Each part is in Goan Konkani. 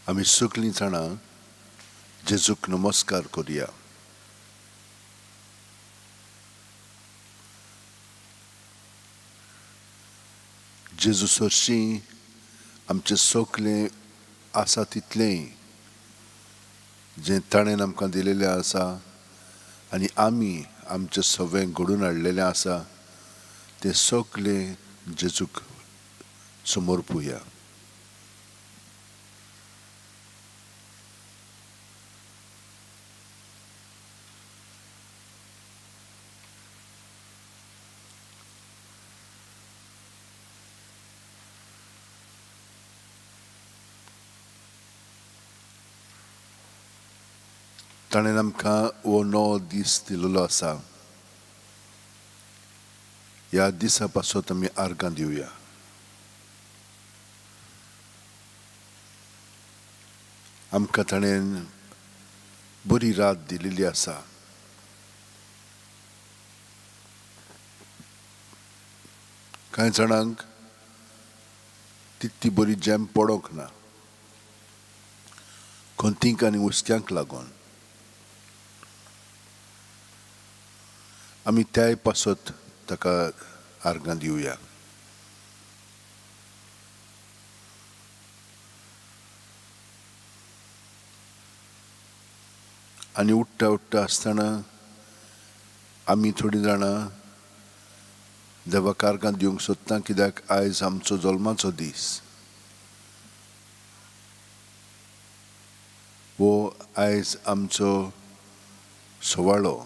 आमी सगळीं जाणां जेजूक नमस्कार करुया. जेजू सरशीं आमचें सगळें आसा तितलेंय जें ताणें आमकां दिलेलें आसा आनी आमी आमचें सगळें घडून हाडलेलें आसा तें सगळें जेजूक समर्पुया. ताणें आमकां हो नवो दीस दिल्लो आसा. ह्या दिसा पासत आमी आर्गां दिवया. आमकां ताणें बरी रात दिल्ली आसा. कांय जाणांक तितली बरी जेम पडोंक ना, खंतींक आनी हुस्क्यांक लागून. आमी त्याय पासत ताका आर्गां दिवया. आनी उठ्ठा उठ्ठा आसतना आमी थोडीं जाणां देवाक आर्गां दिवंक सोदता, कित्याक आयज आमचो जल्माचो दीस. हो आयज आमचो सुवाळो.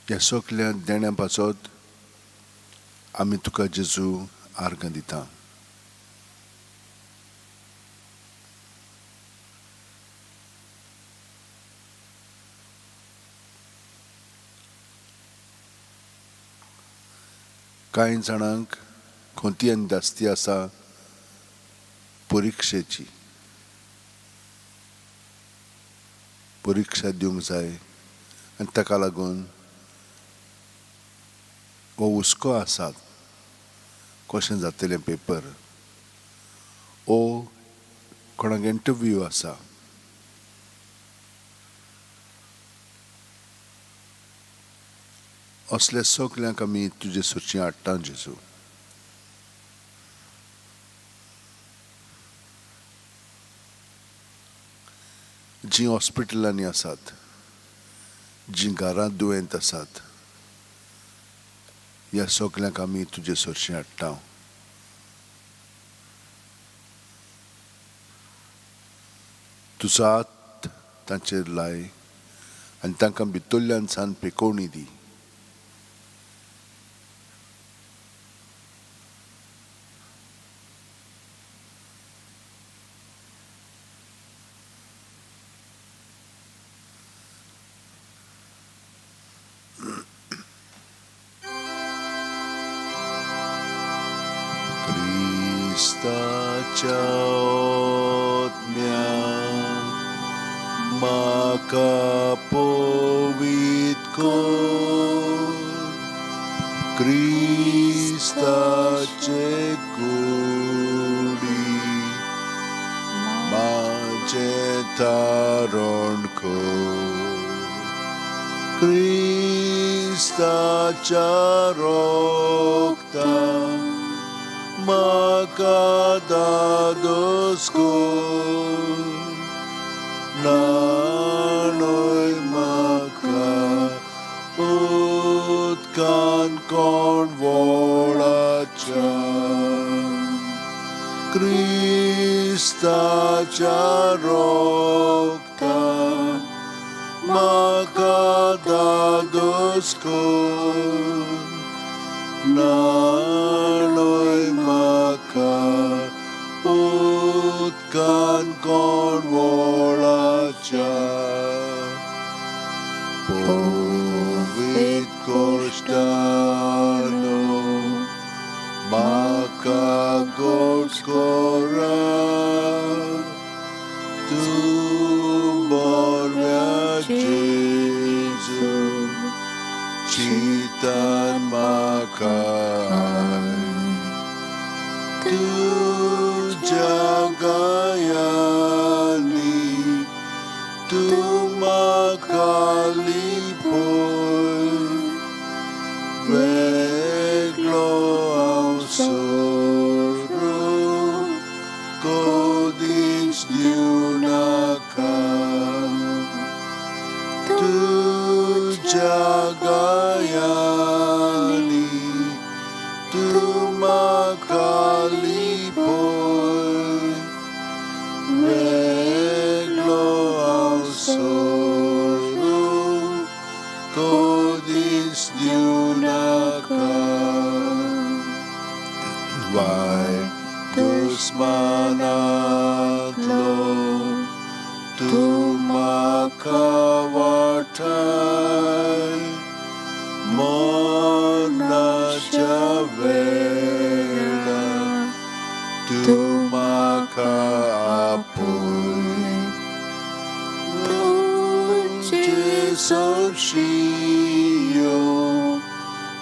ह्या सगल्या देण्या पासत आमी तुका जेजू आर्गां दिता. कांय जाणांक खंती आनी धास्ती आसा परिक्षेची. परिक्षा दिवंक जाय आनी ताका लागून हो हुस्को आसा कशें जातलें पेपर, ओ कोणाक इंटरव्यू आसा. असल्या सगल्यांक आमी तुजे सरशीं हाडटा जेजू. जीं हॉस्पिटलांनी आसात, जीं घरांत दुयेंत आसात, ह्या सगल्यांक आमी तुजे सरशीं हाडटा. तुजो हात तांचेर लाय आनी तांकां भितरल्यान सान पेकोवणी दी. क्रिस्ताच्या आत्म्यान म्हाका पवित्र कर, क्रिस्ताचे कुडी म्हाजें तारण कर, क्रिस्ताच्या रोगतान म्हाका दादोस कर, न्हाणय म्हाका उदकान कोण व्हळाच्या, क्रिस्ताच्या रोगतान म्हाका दादोस कर, न्हाणय म्हाका उदकान कोण व्हळाच्या. पवित्र कोश्टानो म्हाका गोड करा, तूं बऱ्या तुज्या गायांनी तूं म्हाका लिपय, वेगळो हांव सोरूंक कदींच दिवं नाका. तुज्या गायांनी तूं म्हाका लिपय, वेगळो हांव सोरूंक कदींच दिवं नाका. वायट दुस्मानांतलो तूं म्हाका वाटाय, मरणाच्या वेळार तूं म्हाका आपय. तुजे सरशी यो,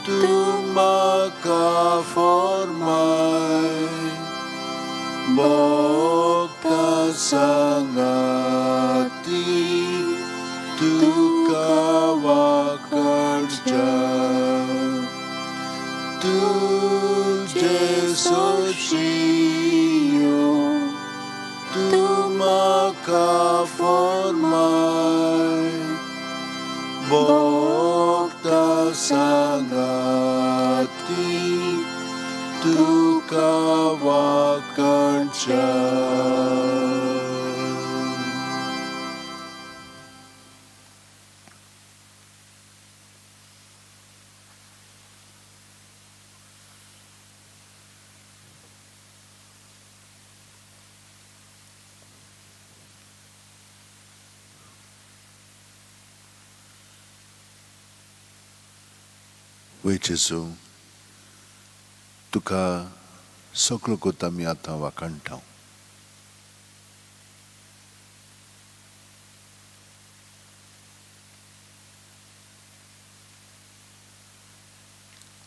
तूं म्हाका फॉर्माय, भोगता सांगाती तुका वाकडच्या. तुजे सरशी यो, तूं म्हाका फॉर्माय, भोगता सांगाती तुका वाकडच्या. वय जेजू, तुका सगळो कोत आमी आतां वाखाणटा.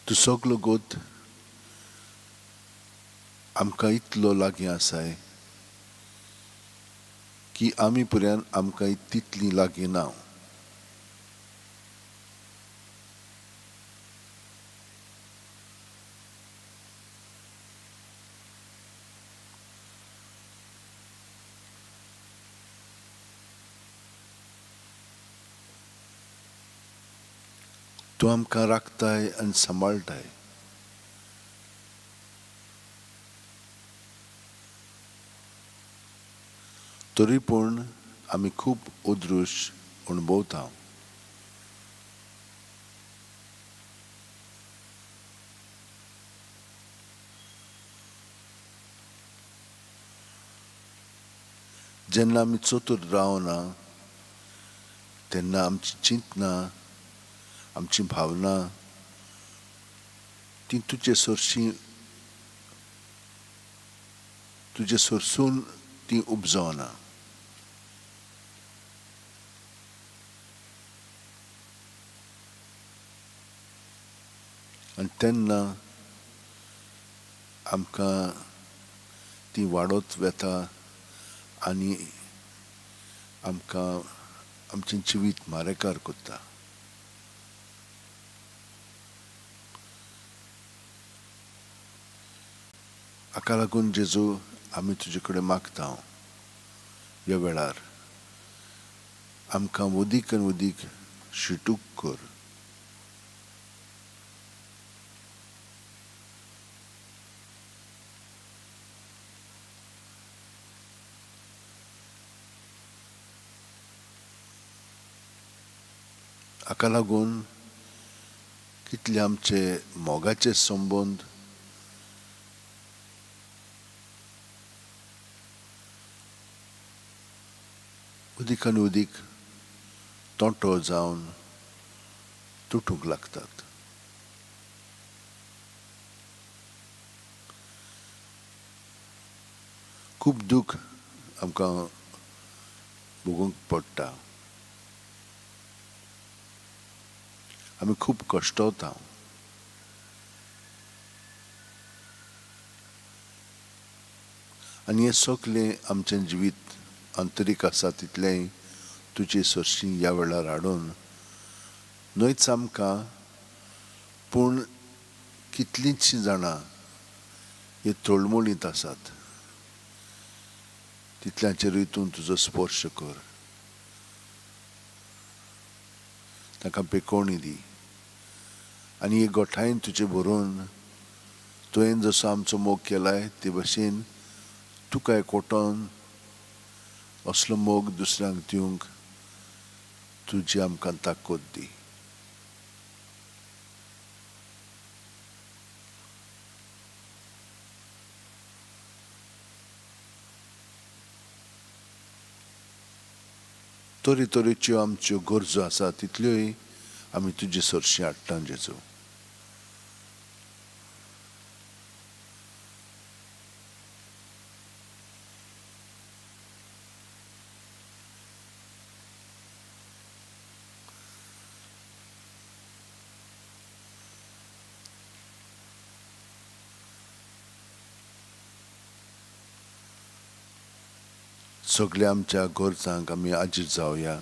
तूं सगलो गोत आमकां इतलो लागीं आसाय की आमी पर्यान आमकां तितली लागीं ना. तूं आमकां राखताय आनी सांबाळटाय. तरी पूण आमी खूब अदृश्य अणभवता. जेन्ना आमी चतूर रावना तेन्ना आमची चिंतना, आमची भावना ती तुजे सरशी, तुजे सरसून ती उपजवना. आनी तेन्ना आमकां ती वाडत वता आनी आमकां आमचें जिवीत मारेकार करता. हाका लागून जेजू आमी तुजे कडेन मागता ह्या वेळार आमकां वदीक आनी वदीक शिटूक कर. हाका लागून कितले आमचे मोगाचे संबंद उदीक आनी उदीक तोंटो जावन तुटूंक लागतात. खूब दूख आमकां भोगूंक पडटा. आमी खूब कश्टवता. आनी हें सगलें आमचें जिवीत आंतरीक आसा तितलेंय तुजे सरशीं ह्या वेळार हाडून न्हयच आमकां पूण कितलींचशीं जाणां हे तळमळींत आसात तितल्यांचेरूय तूं तुजो स्पर्श कर, तांकां पेकोवणी दी आनी हे गोठायेन तुजे भरून तुवें जसो आमचो मोग केलाय ते भशेन तुका एकवटोन असलो मोग दुसऱ्यांक दिवंक तुजी आमकां ताकद दी. तरेतरेच्यो आमच्यो गरजो आसा तितल्योय आमी तुजे सरशीं हाडटा जेजू. सगल्या आमच्या गरजांक आमी आजीर जावया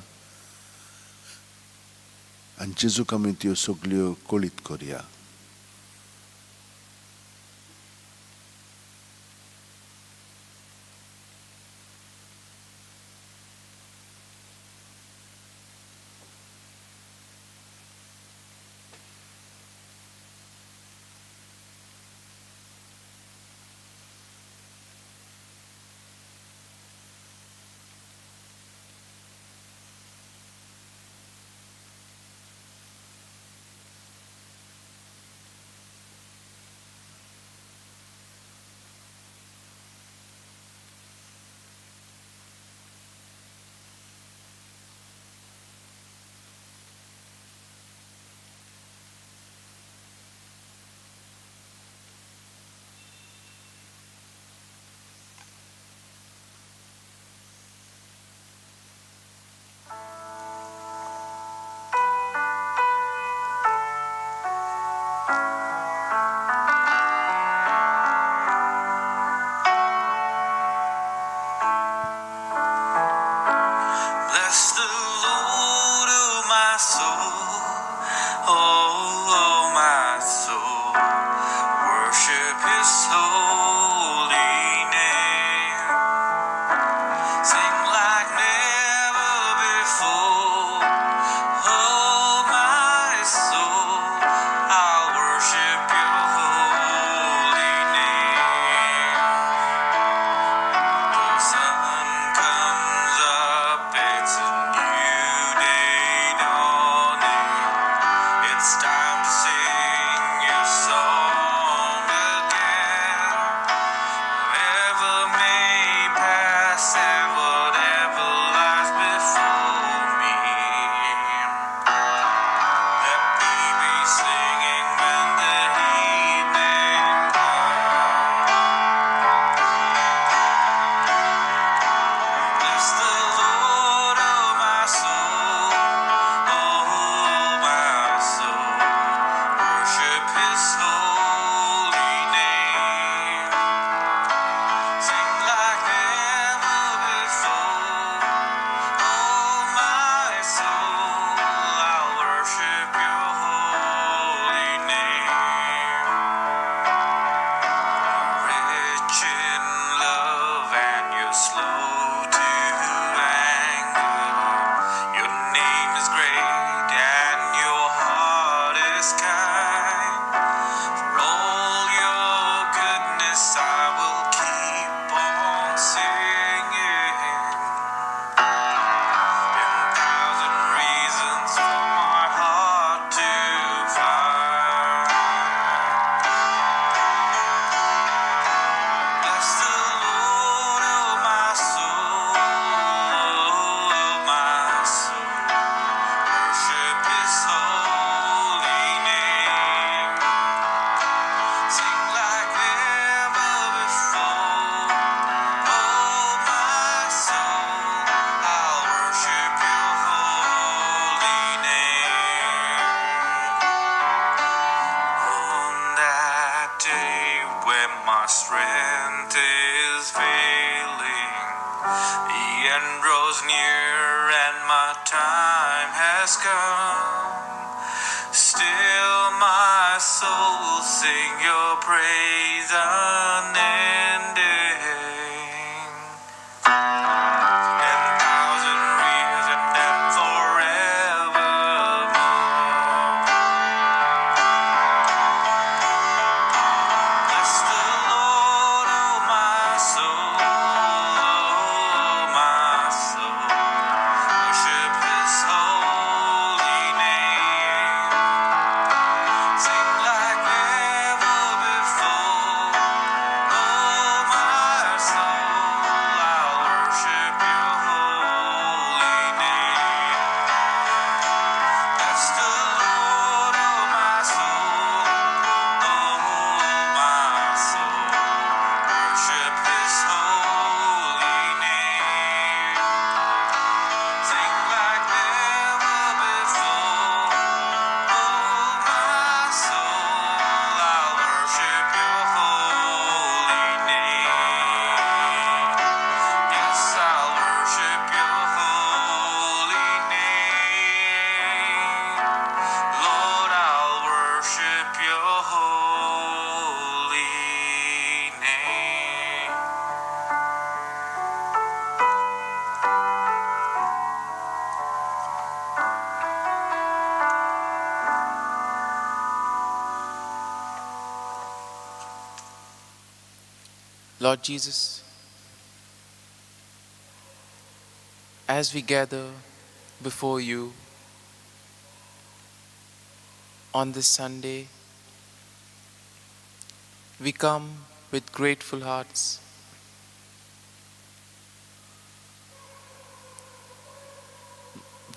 आनी जेजूक आमी त्यो सगल्यो कळीत करया. soul will sing your praise unending. 10,000 years and then forevermore. Bless the Lord, oh my soul, oh my soul. Worship His holy name. Sing like never before, oh my soul. I'll worship Your holy name. Bless the Lord, oh my soul, oh my soul. Worship His holy name. Sing like never before, oh my soul. I'll worship Your holy name. Yes, I'll worship Your holy name. Lord, I'll worship Your holy name. Lord Jesus, as we gather before you on this Sunday, we come with grateful hearts.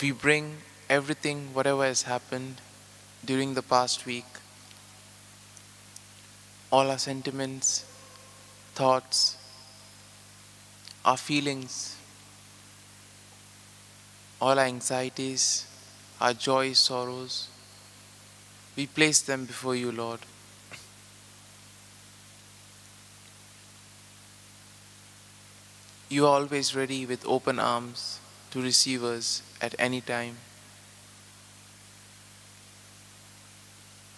We bring everything, whatever has happened during the past week, all our sentiments, thoughts, our feelings, all our anxieties, our joys, sorrows, we place them before you, Lord. You are always ready with open arms to receive us at any time.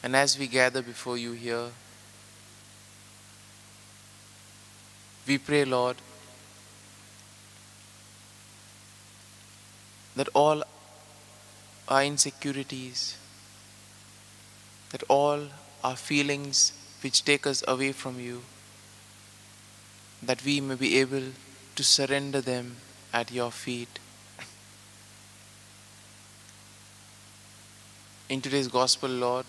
And as we gather before you here, we pray, Lord, that all our insecurities, that all our feelings which take us away from you, that we may be able to surrender them at your feet. In today's Gospel, Lord,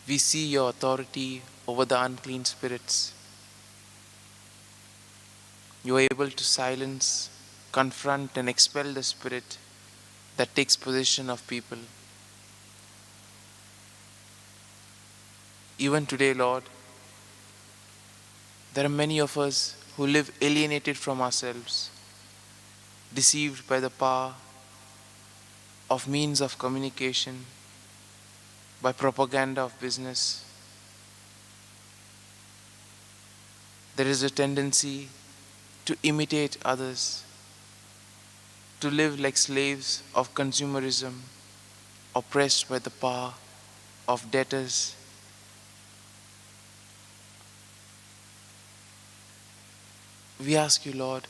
we see your authority over the unclean spirits. You are able to silence, confront, and expel the spirit that takes possession of people. Even today, Lord, there are many of us who live alienated from ourselves, deceived by the power of means of communication, by propaganda of business. There is a tendency to imitate others, to live like slaves of consumerism, oppressed by the power of debtors. We ask you, Lord,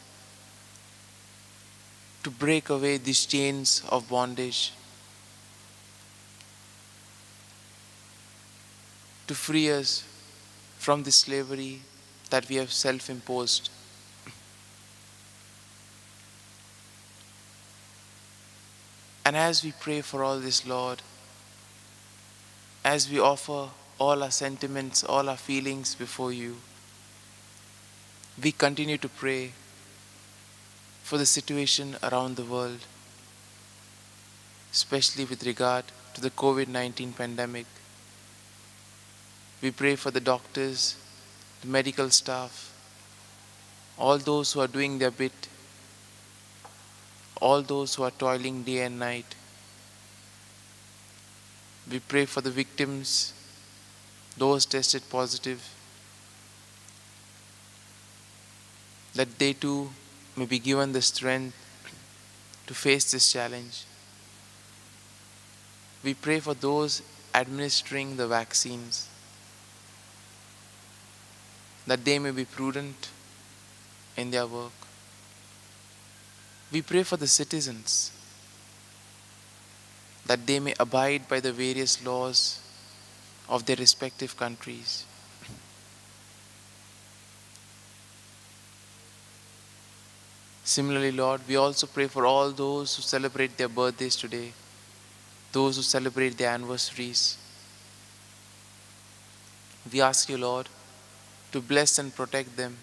to break away these chains of bondage, to free us from the slavery that we have self-imposed. And as we pray for all this, Lord, as we offer all our sentiments, all our feelings before you, we continue to pray for the situation around the world, especially with regard to the COVID-19 pandemic. We pray for the doctors, the medical staff, all those who are doing their bit, all those who are toiling day and night. We pray for the victims, those tested positive, that they too may be given the strength to face this challenge. We pray for those administering the vaccines, that they may be prudent in their work. We pray for the citizens, that they may abide by the various laws of their respective countries. Similarly, Lord, we also pray for all those who celebrate their birthdays today, those who celebrate their anniversaries. We ask you, Lord, to bless and protect them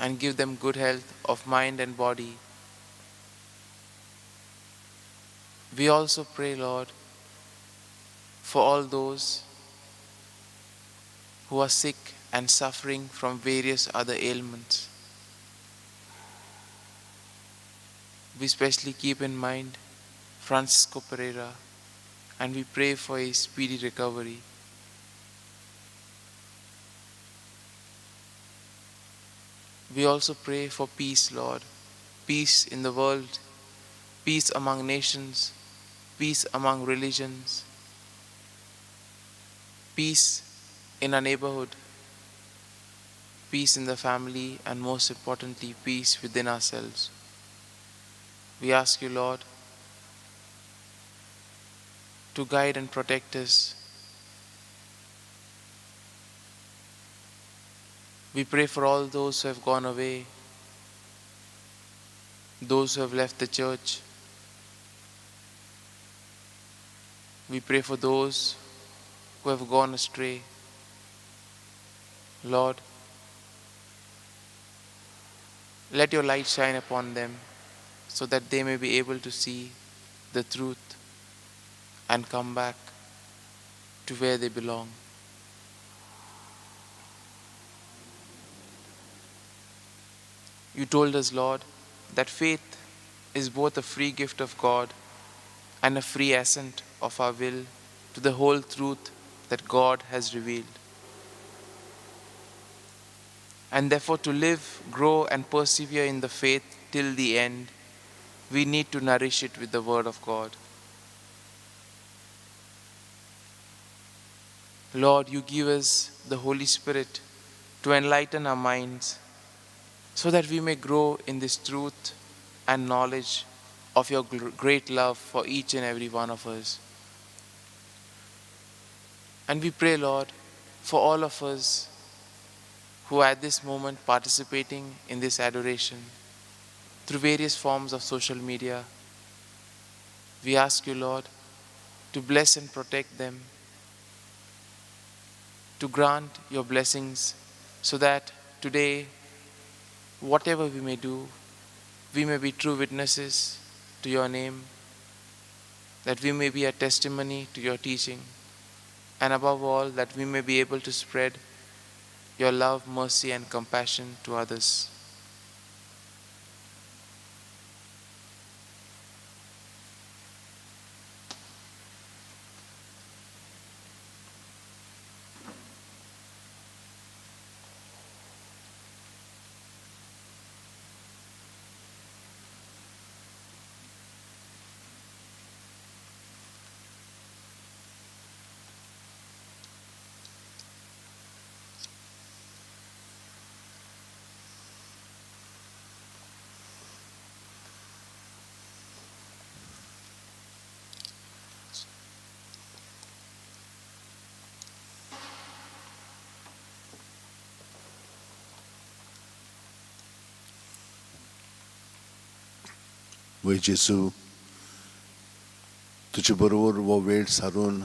and give them good health of mind and body. We also pray, Lord, for all those who are sick and suffering from various other ailments. We especially keep in mind Francisco Pereira, and we pray for his speedy recovery. We also pray for peace, Lord, peace in the world, peace among nations, peace among religions, peace in our neighborhood, peace in the family, and most importantly, peace within ourselves. We ask you, Lord, to guide and protect us. We pray for all those who have gone away, those who have left the church. We pray for those who have gone astray. Lord, let your light shine upon them so that they may be able to see the truth and come back to where they belong. You told us, Lord, that faith is both a free gift of God and a free assent of our will to the whole truth that God has revealed. And therefore, to live, grow, and persevere in the faith till the end, we need to nourish it with the Word of God. Lord, you give us the Holy Spirit to enlighten our minds so that we may grow in this truth and knowledge of your great love for each and every one of us. And we pray, Lord, for all of us who are at this moment participating in this adoration through various forms of social media. We ask you, Lord, to bless and protect them, to grant your blessings so that today, whatever we may do, we may be true witnesses to your name, that we may be a testimony to your teaching, and above all, that we may be able to spread your love, mercy, and compassion to others. वय जेजू, तुजे बरोबर हो वेळ सारून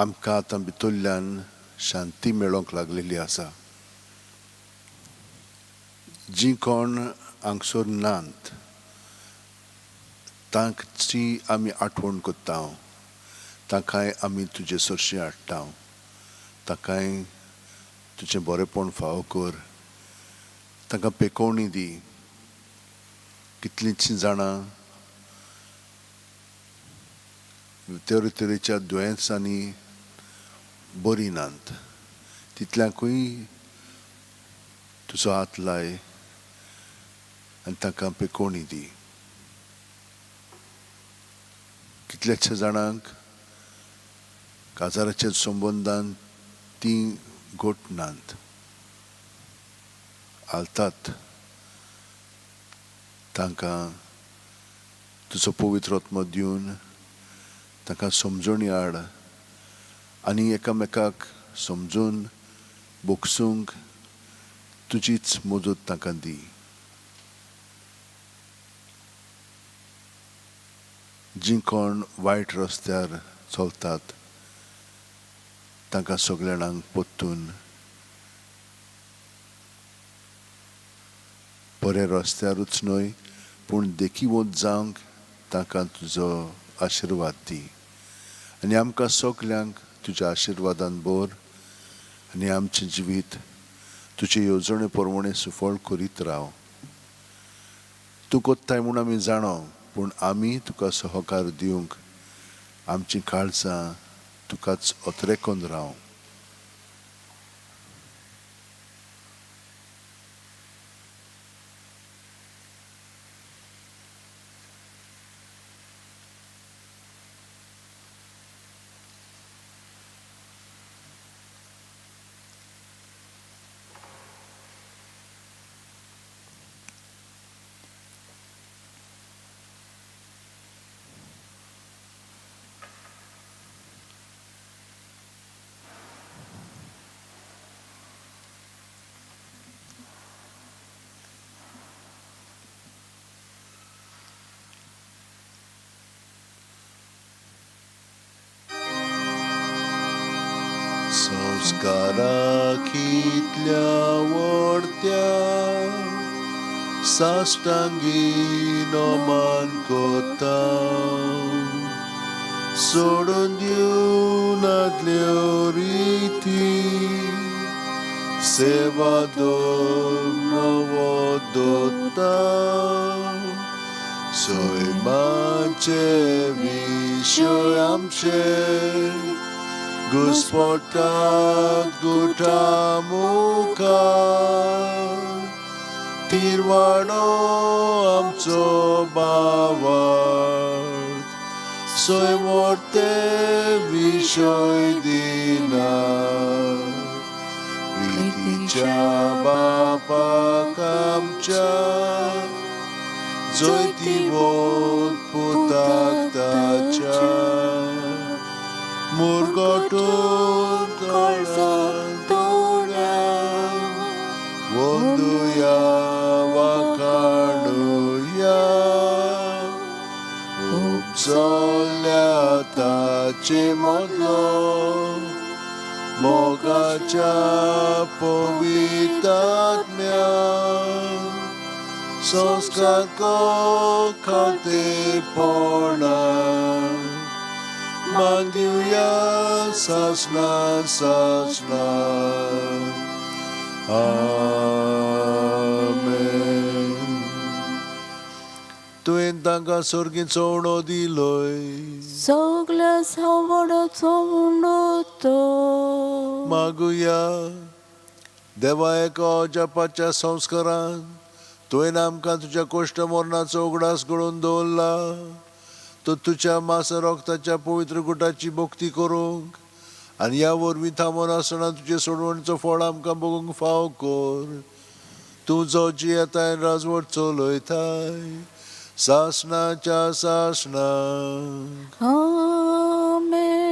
आमकां आतां भितरल्यान शांती मेळोंक लागलेली आसा. जीं कोण हांगसर नात तांची आमी आठवण करता, तांकांय आमी तुजे सरशी हाडटा, तांकांय तुजें बरेंपण फावो कर, तांकां पेकोवणी दी. कितलींशीं जाणां तरेतरेच्या दुयेंसांनी बरीं नात, तितल्यांकूय तुजो हात लाय आनी तांकां पेकोवणी दी. कितल्याशा जाणांक काजाराच्या संबंदान तीं घटनात हालतात, तांकां तुजो पवित्र आत्मो दिवन तांकां समजणी हाड आनी एकामेकाक समजून बोगसूंक तुजीच मदत तांकां दी. जीं कोण वायट रस्त्यार चलतात तांकां सगल्या जाणांक परतून बऱ्या रस्त्यारूच न्हय पूण देखीवंत जावंक तांकां तुजो आशिर्वाद दी आनी आमकां सगल्यांक तुज्या आशिर्वादान भर आनी आमचें जिवीत तुजे येवजणे प्रमाणें सुफळ करीत राव. तूं कोत्ताय म्हूण आमी जाणो, पूण आमी तुका सहकार दिवंक आमचीं काळजां तुकाच अत्रेकोन राव. संस्कारा कितल्या व्हडत्या साश्टांगी नमन कोता, सोडून दिवन आदल्यो रिती सेवा नवो दोता, सैमाचे विशय आमचे घुस्पटात गुटा मुखार, तिरवाडो आमचो बावार्थ सैमोर्ते विशय दिना, प्रितीच्या बापाक आमच्या जैतिवंत पुताक ताच्या, मुरगटून कळसां तोड्या वंदुया वाखाणुया, उपसल्या ताचे मदलो मोगाच्या पवित्रात्म्या, संस्कार खातेपणा मांदिवया सासना सासना. आमेन. तुवें तांकां सोर्गी चवणो दिलोय, सगल्या सावडाचो उंडो तो. मागुया. देवा, एका अजापाच्या संस्कारान तुवें आमकां तुज्या कोश्ट मरणाचो उगडास घडोवन दवरला, तो तुज्या मास रक्ताच्या पवित्र गुटाची भक्ती करूंक आनी ह्या वरवीं थांबोन आसतना तुजे सोडवणचो फळ आमकां बगूंक फाव कर. तूं जो जियेताय राजवट चलयताय सासणाच्या सासणाक. आमेन.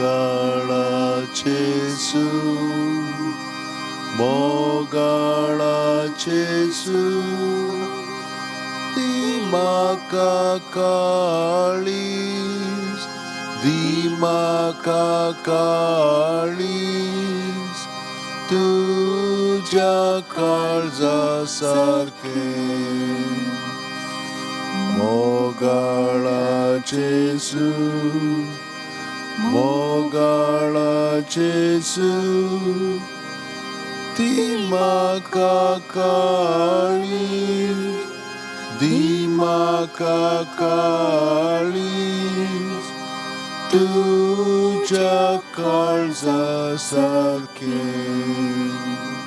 मोगाळाचेसू, मोगाळाचेसू, ती म्हाका काळीज दी म्हाका काळीज तुज्या काळजा सारकें. मोगाळा जेजू, मोगाळा जेजू, दी म्हाका काळीज, दी म्हाका काळीज तुज्या काळजा सारकें.